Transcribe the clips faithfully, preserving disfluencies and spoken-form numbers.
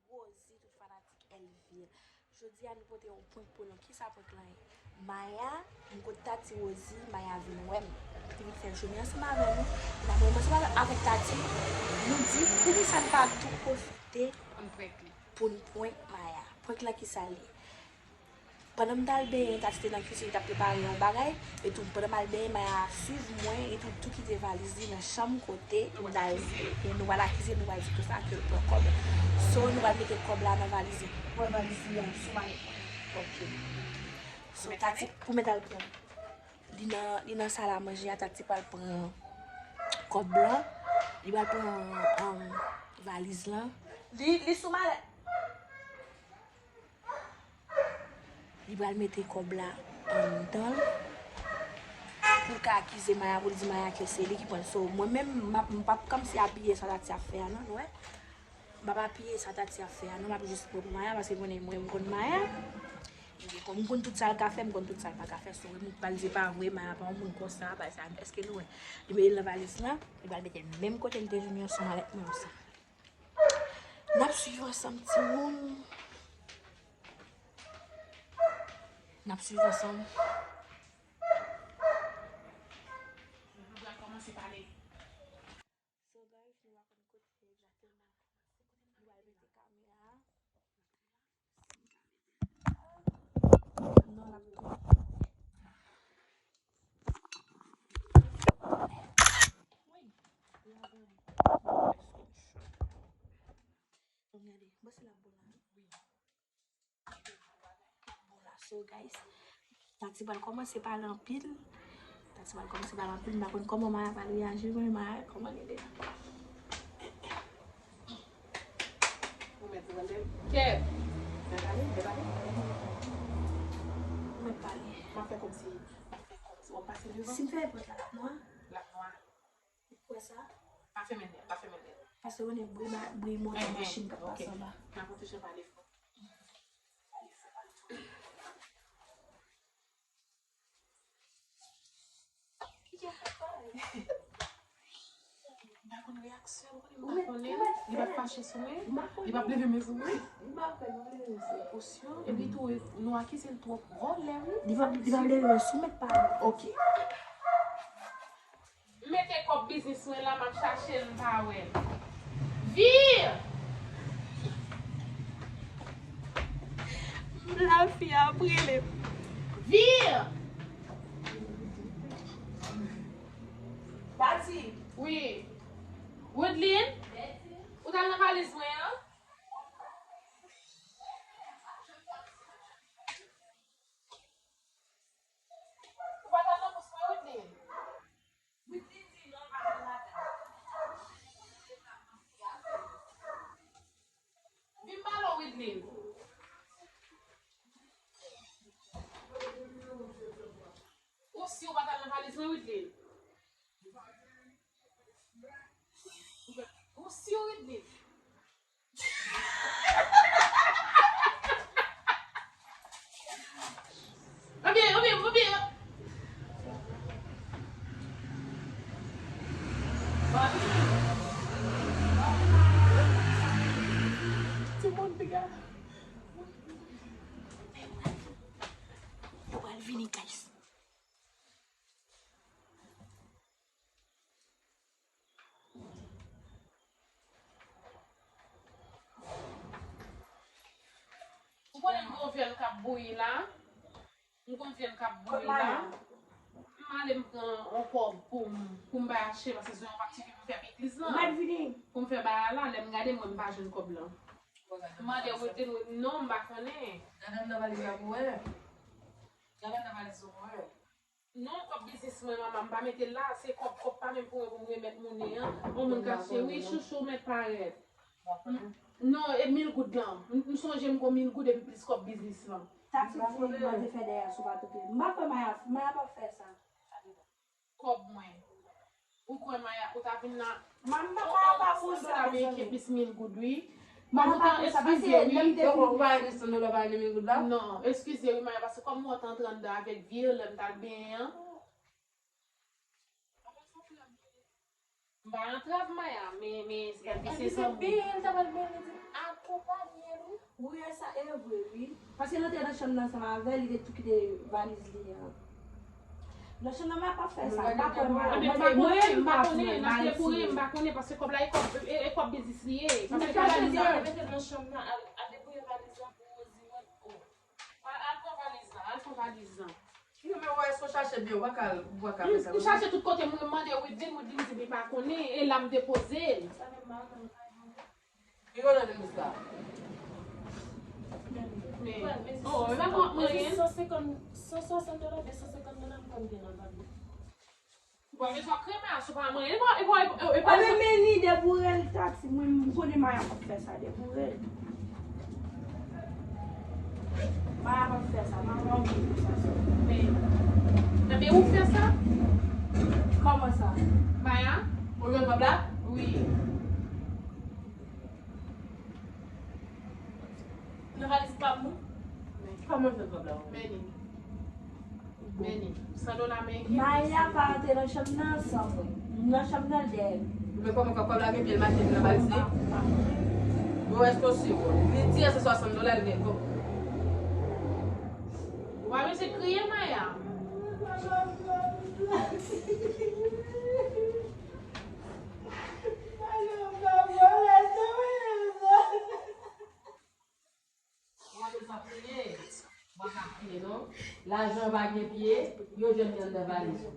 Rosie, tout fanatik Elvire. Jodi a nou pote yon prank pou nou. Kisa prank lan ye? Maya, m kot Tati Rosie, Maya vin wè m. Li vin fè jounen ansanm avè nou. Li vin ansanm avè, avèk Tati. Nou di, poukisa n pa tou pwofite pou n prank Maya? Prank lan kisa l ye? Pandan m t al benyen, Tati te nan kizin, li t ap prepare yon bagay. Etou, pandan m al benyen, Maya swiv mwen, etou, tou kite valiz li nan chanm kote pou m t al, e nou pral akize, nou pral di konsa ke l pran kòb. So, nou pral mete kòb la nan valiz li. Pran valiz li an sou malèt mwen. Ok. So, Tati, pou mèt al pran. Li nan, li nan sal a manje a, Tati pral pran kòb lan. Li pral pran, um, valiz lan. Li, li sou malèt. Li pral mete kòb la anndan l pou l ka akize Maya, pou l di Maya ke se li ki pran l. So, mwen menm, m ap, m p ap kòmsi apiye sa Tati ap fè a, non, nou wè. M p ap apiye sa Tati ap fè a, non, m ap jis pran pou Maya, paske konnen mwen, m konn Maya. M konn, m konn tout sa l ka fè, m konn tout sa l pa ka fè. So, m pral di pa vre, Maya pa yon moun konsa, bagay sa, èske nou wè? Li mete l nan valiz lan, li pral mete l menm kote l te jwenn yo sou malèt mwen sa. N ap swiv ansanm, timoun. N ap swiv ansanm. Mwen pral kòmanse pale. So, guys, nou pa konn kote egzakteman. Nou pral mete kamera a. Non, l ap tou. Wi. Gade, bon, se la bon la. Bon la, so, guys, Tati pral kòmanse pale anpil. Tati pral kòmanse pale anpil. M pa konn kòman Maya pral reyaji, men Maya, kòman li ye? Ou mèt rele m. Kè. Mèt pale, mèt pale. Ou mèt pale. M ap fè kòmsi, m ap fè kòmsi w ap pase devan. Si m fè pòt la, l ap nwa? L ap nwa. Ou kwè sa? Pa fèmen l nèt, pa fèmen l nèt. Paske ou konnen bri ma-, bri motè machin k ap pase anba. N ap pwoteje pale fò. M pa konn reyaksyon, ou konnen m pa konnen. Li p ap fache sou mwen. Li p ap leve men sou mwen. Posyon. Epi tou, nou akize l twòp vòlè, wi. Li p ap, li p ap leve men sou mèt pa. Ok. M mete kòb biznis mwen la, m ap chache l, m pa wè l. Vir! La fi a ap rele m. Vir! Tati. Wi. Woodline? Ou t al nan valiz mwen an? Ou pa t al nan bous mwen, Woodline? Woodline di non, l pa t al ladan. Vin pale w, Woodline. Ou si w pa t al nan valiz mwen, Woodline? Ou si w, Woodline? Anbyen, anbyen, anbyen. Timoun, piga. Yo pral vini, guys. Ou konnen m gon vyèl k ap bouyi la? M gon vyèl k ap bouyi la. M ale m pran yon kòb pou m, pou m bay achte, paske se yon aktivite pou m fè pitit lan. Pou m fè bagay la, lè m gade, m wè m pa jwenn kòb lan. M mande Woodline, Woodline, non, m pa konnen. Gade anndan valiz la pou wè. Gade anndan valiz la pou wè. Non, kòb biznis mwen, manman, m pa mete l la, se kòb, kòb pa menm pou mwen, pou m remèt monnen an. Yon moun k achte, wi, chouchou, mèt parèt. Non, e mil goud lan. M, m sonje m gon mil goud epi plis kòb biznis lan. Tati di mande fè dèyè sou pa tou pye. M pa kwè Maya, Maya p ap fè sa. Kòb mwen. Ou kwè Maya, ou ta vin la. Manman, Maya pa pou sa, mezanmi. Plis mil goud, wi. Maya pa pou sa, paske lè m te vin. Ou pa desann, ou pa vin mil goud la? Non, eskize, wi, Maya, paske kòm ou antre anndan avèk vye lè m t al benyen an. M pa antrave Maya, men, men, se Elvis se zanmi. Elvis se benyen, l ta pral benyen, li di, akonpanye. Wi, sa e vre, wi. Paske nou te nan chanm nan ansanm avè l, li te tou kite valiz li an. Nan chanm nan, m ap fè sa. M pa kwè, m pa kwè. Mwen, m pa konnen, m pa konnen, n ap deboure, m pa konnen, paske kòb la, e kòb, e, e kòb biznis li ye. Paske kòb la, li mete nan chanm nan, al, al deboure valiz lan pou Rosie, mwen, oh. Al, al pran valiz lan, al pran valiz lan. Non, men wè, si w chache byen, ou pa ka, ou pa ka fè sa. M chache tout kote, mwen mande Widlin, Widlin di m li pa konnen, e la m depoze l. Sa fè mal nan kay mwen. Ki kote w te jis la? Men, oh, e pa pou anyen. San senkant, san swasant dola, de san senkant dola, m konn gen nan valiz. Bon, men sa kremen a, se pa mwen. E pa, e pa, e pa. Anben, men ni deboure l, Tati. Mwen, m konnen Maya p ap fè sa, deboure l. Maya p ap fè sa, Maya p ap fè sa. Men, men ou fè sa? Kòman sa? Maya? Ou jwenn kòb la? Wi. Nan valiz pa m, non? Kòman w jwenn kòb la? Men li. Men li. San dola men gen. Maya pa antre nan chanm nan san mwen. Nan chanm nan dèyè m. Men kòman kòb, kòb la gen pye l mache nan valiz li? Bon, èske w si? Li di se swasant dola, li gen kòb. Ou pa bezwen kriye, Maya. Ou pa bezwen kriye. Ou pa ka kriye, non. Lajan pa gen pye, yo jwenn li anndan valiz ou.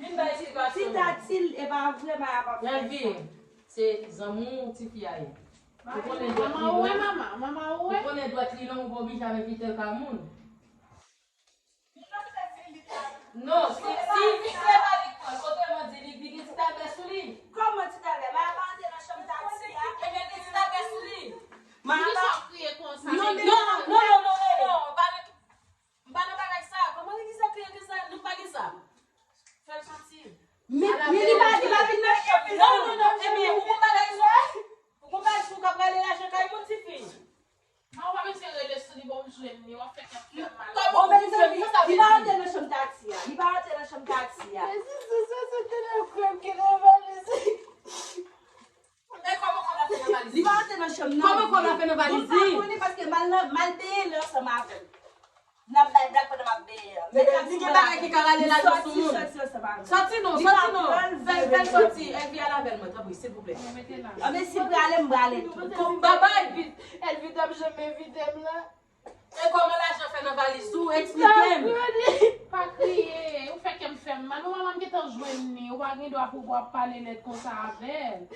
Vin bay esplikasyon. Ti Tati, e pa vre, Maya pa fè sa. Elvire, se zanmi w tifi a ye. Ou konnen dwèt li long. Manman ou wè, manman, manman ou wè. Ou konnen dwèt li long, ou pa oblije al envite l kay moun. Non, si, si, si se pa li k pran l, otreman di, li, li gen ti talbè sou li. Kòman ti talbè? Maya pa antre nan chanm Tati a. Ebyen, gen ti talbè sou li. Maya pa. Poukisa w kriye konsa? Non, non, non, non, non, non. Pa gen M pa nan bagay sa. Kòman li di sa, kriye konsa? Nou pa gen sa. Fè l soti. Men, men li pa, li pa vin nan chanm. Non, non, non, ebyen, ou gon bagay sou ou? Ou gon bagay sou ou k ap rale lajan kay moun, tifi? Mwen, ou pa bezwen rele sou li, bon, m jwenn li, w ap fè kè m fè mal. Kòman ou jwenn li? Li pa antre nan chanm Tati a. Li pa antre nan chanm Tati a. Men si se sa, se te nan kòb ki nan valiz. E kòman kòb la fè nan valiz? Li pa antre nan chanm nan. Kòman kòb la fè nan valiz li? Mwen pa konnen paske m al nan, m al benyen l ansanm avè l. N ap bay blag pandan m ap benyen an. Men li gen bagay ki ka rale lajan sou moun. Sòti, sòti ansanm avè l. Sòti non, sòti non. Fè l, fè l sòti. Elvie, al avè l mwen, tanpri, silvouplè. Anben si l prale, m prale tou. Babay! Elvie t ap janm envite m la. E kòman lajan fè nan valiz ou? Eksplike m. Pa kriye, ou fè kè m fè m mal. Ou manman m gentan jwenn li, ou pa gen dwa pou w ap pale lèd konsa avè l.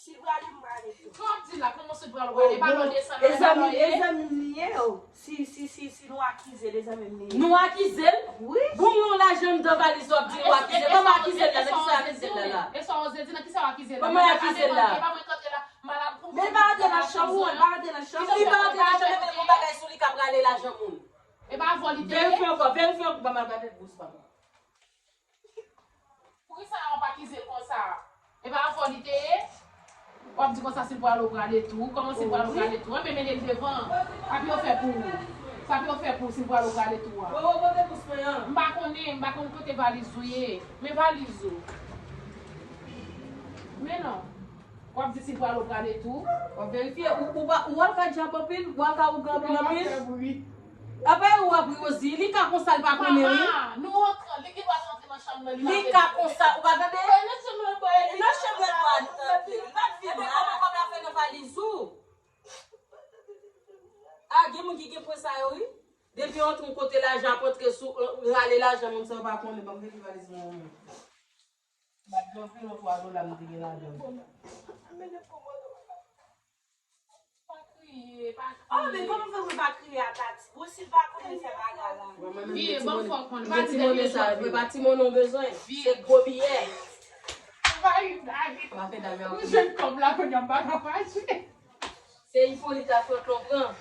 Si l prale, m prale tou. Sa w ap di la, kòman si l prale, ou prale? E pa lè w desann nan, e pa lè w ye? E zanmi m li ye, o. Si, si, si, si nou akize l, e zanmi m li ye. Nou akize l? Wi. Bon, yon lajan anndan valiz ou ap di ou akize l. Kòman akize l la? Nan kisa w akize l la la? E sa w oze di, nan kisa w akize l la? Kòman w akize l la? E pa mwen k antre la. Malad pou mwen. Men li pa antre nan chanm ou, li pa antre nan chanm ou. Li pa antre nan chanm, li met yon bagay sou li k ap rale lajan moun. E pa avè w li te ye? Verifye ankò, verifye ankò, ban m al gade bous pa m. Poukisa w ap akize l konsa? E pa avè w li te ye? W ap di konsa si l prale ou prale tou. Kòman si l prale ou prale tou? Enben mennen l devan. Sa pou yo fè pou ou? Sa pou yo fè pou ou si l prale ou prale tou a? Wowo, kote bous mwen an? M pa konnen, m pa konn kote valiz ou ye. Men valiz ou. Men non. W ap di si l prale ou prale tou. W ap verifye. Ou, ou pa, ou al ka djab anpil, ou al ka ougan anpil, anpil. Apa ou ap ri, Rosie? Li ka konsa, li pa konnen, wi. Manman, nou antre, li gen dwa antre nan chanm nan, li pa vle. Li ka konsa, ou pa tande? Nan chanm nan, bò, nan chanm nan, bò, li pa vin la. Ebyen, kòman kòb la fè nan valiz ou? A, gen moun ki gen pwen sa yo, wi. Depi w antre yon kote, lajan ap antre sou, rale lajan moun sa yo pa konnen, ban m veye valiz mwen. Bat mwen pi lwen twa dola m te gen ladan. Pa kriye, pa kriye. Oh, men kòman fè mwen pa kriye a Tati? Bon, si l pa konnen fè bagay la. Vire, ban m fè w konnen. Pa di dènye jòt. Mwen pa ti monnen w bezwen. Se gwo biyè. Pa ri, pa ri. Ou jwenn kòb la, kounye a m pa ka fache. Se Ipolit ak Flanklon pran.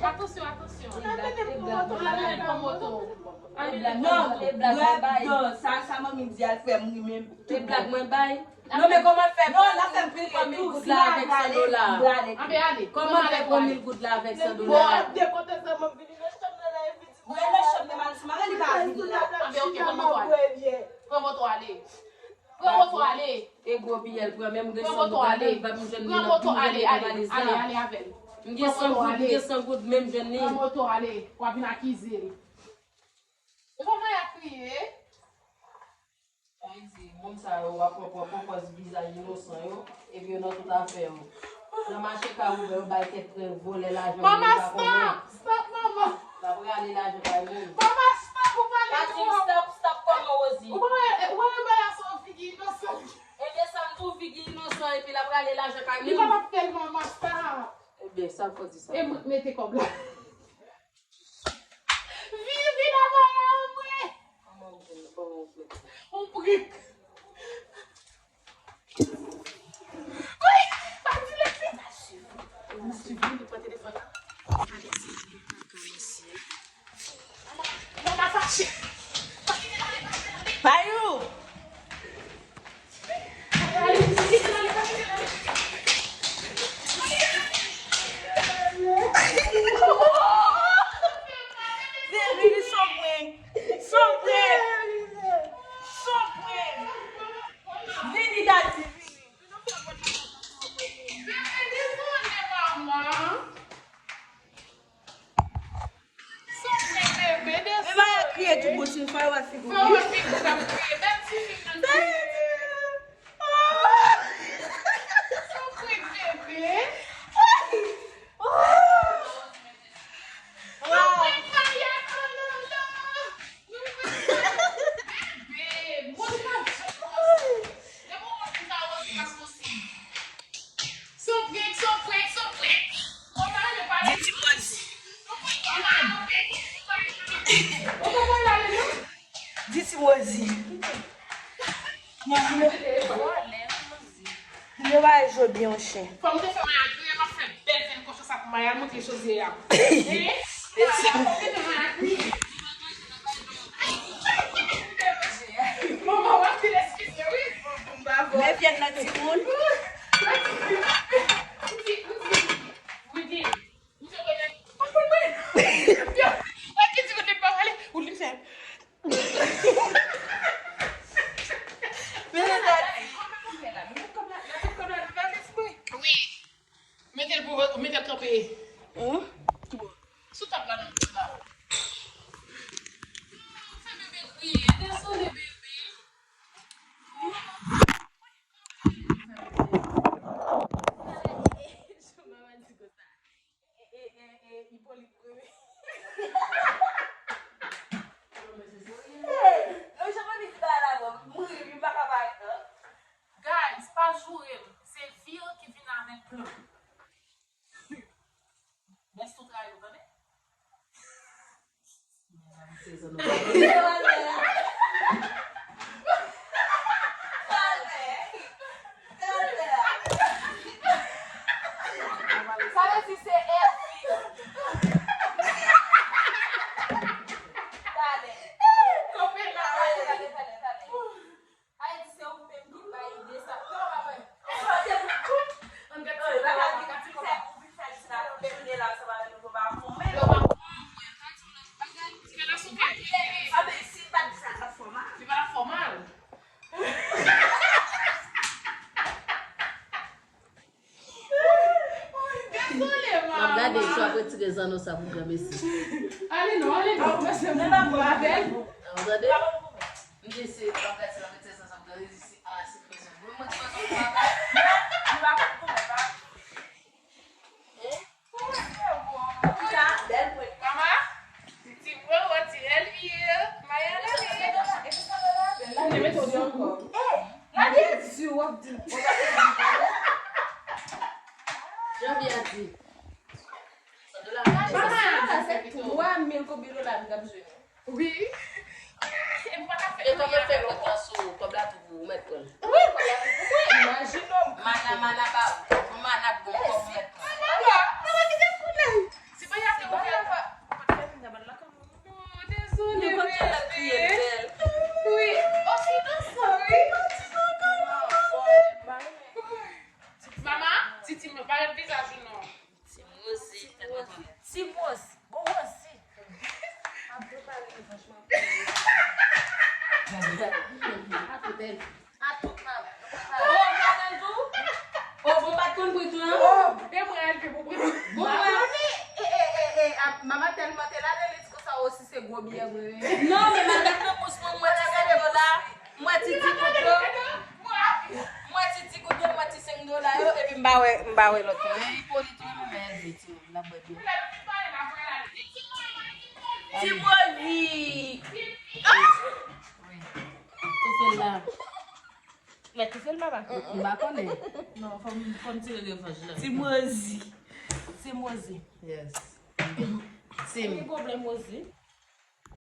Atansyon, atansyon. Al mennen l pran moto. Al mennen l pran moto. Non, non, sa, sa manmi di al fè m ri menm. Tout blag mwen bay. Non, men kòman l fè pran mil goud la avèk san dola? Anben ale. Kòman l fè pran mil goud la avèk san dola? Bon, de kote sa mwen vini nan chanm nan la, e vini. Mwen nan chanm nan, Malis, mwen li pa vini la. Anben, oke, pran moto ale. Pran moto ale. Pran moto ale. E gwo biyè l pran, menm gen san goud ladan l, m pa m jwenn li nan, m jwenn li nan valiz la. Ale, ale avè l. M gen san goud, m gen san goud, men m jwenn li. Pran moto ale. W ap vin akize m. Ou pa maya kriye. Sa vle di, moun sa yo, w ap pran, pran, pran pòz vizaj inosan yo, epi yo nan tout afè yo. Nan mache ka ouvè, yo bay kèk trè vòlè lajan moun yo pa konnen. Mama, stop! Stop, mama! L ap rale lajan kay moun. Mama, stop! Ou pale twòp! Stop, stop, kòman, Rosie? Ou pa wè, ou pa wè bagay sa, yon figi inosan. Ebyen, sa m di w, figi inosan, epi l ap rale lajan kay moun. Li pa t ap fè l, mama, stop! Ebyen, sa fò di sa. E mwen k mete kòb la. Vivi nan mwen an vre. Kòman ou jwenn, kòman ou jwenn? On prik. Wi, pa di lè fi. Mwen swiv li, li pran telefòn nan. Mama, mama fache. Payou. Vini, vini, son prank. Son prank. Son prank. Vini, Daddy, vini. Bebe, dezole, mama. Son prank, bebe, dezole. Men Maya kriye tou, bon, si fè w wè figi w. Fè w wè figi w k ap kriye. Bèl ti fi m nan kriye. Son prank, bebe. Son prank, Maya, oh non, non. Son prank, Maya. Bebe, bon, depi w konn sa, Rosie pa posib. Son prank, son prank, son prank. Di ti Rosie. Di ti Rosie. Mwen, mwen, mwen pa jwe byen yon chen. Fò m te fè Maya kriye, m ap fè bèl venn kochon sa pou Maya, al montre José a. Hein? Maya, fò m te fè Maya kriye. Manman, w ap vin eskize, wi. Men vyann nan timoun. Ou di, ou di, ou di, ou di, ou di, ou di, ou di, ou di, men sa di. Wi. Mete l pou, mete l kanpe. Sou tab la, non. Fè bebe kriye. Dezole, bebe. Mama di konsa. E, e, e, e, Ipolit, wi, wi. Hey, non, jan mami di bagay la, bon, m ri, m pa ka pa ri, non. Guys, pa joure m. Se Vir ki vin avèk plan. Bèl sou trayi ou, tande? Sa vle di se Èvi. Talè. Kanpe la. Talè, talè, talè, talè. Ayiti se ou menm ki bay ide sa. Non, pa vre. Ou pa te pou tout. Ann gad ti kòman, gad ti kòman. Yo pa konprann. Bagay, ti fè nan sou kè. Li pa la fò mal. Dezole, mama. M ap gade si w ap retire zanno sa pou granmesi. Ale non, ale non. Mwen se moun avè l. Ou tande? M di se, m ap gade si l ap retire zanno sa pou granmesi. Ah, se prezon. Mwen, mwen, mwen, mwen, mwen. Hein? Mama? Ti bro, ti Elvire, Maya la. Lage di w ap di. Janvier a di. Mama, se twa mil konbyen dola m t ap jwenn. Wi. E m pa ka fè anyen avè w. E kòman fè kòb la sou kòb la tou pou ou mèt pran l? Wi, kòb la tou pou mwen. Imajine w. Mana, mana pa ou. Mana bon kòb ou mèt pran. Mama, mama, kite koulè. Se pa y ap fè ou fè. Oh, dezole, bebe. Wi. Oh, she do sorry. A tout maman. Oh, m pa konn tou? Oh, bon, m pa t konn pri tou, non? Oh, e mwen al pi pou pri. Bon, mwen. Mami, e, e, e, e, a, maman tèlman te lale, li di konsa, oh, si se gwo biyè, mwen. Non, men m al gade nan pòch mwen, m wè ti senk dola. M wè ti di kout yo. M wè ti di kout yo, m wè ti senk dola yo, epi m pa wè, m pa wè lòt yo. E Ipolit wi, men Elvi, ti moun, l ap bwè biyè. Ti Mozi! Wi. Ti sèl la. Mèt ti sèl papa. M pa konnen. Non, fò m, fò m tire revanj la. Ti Mozi. Ti Mozi. Yes. Sim. Ki pwoblèm Mozi?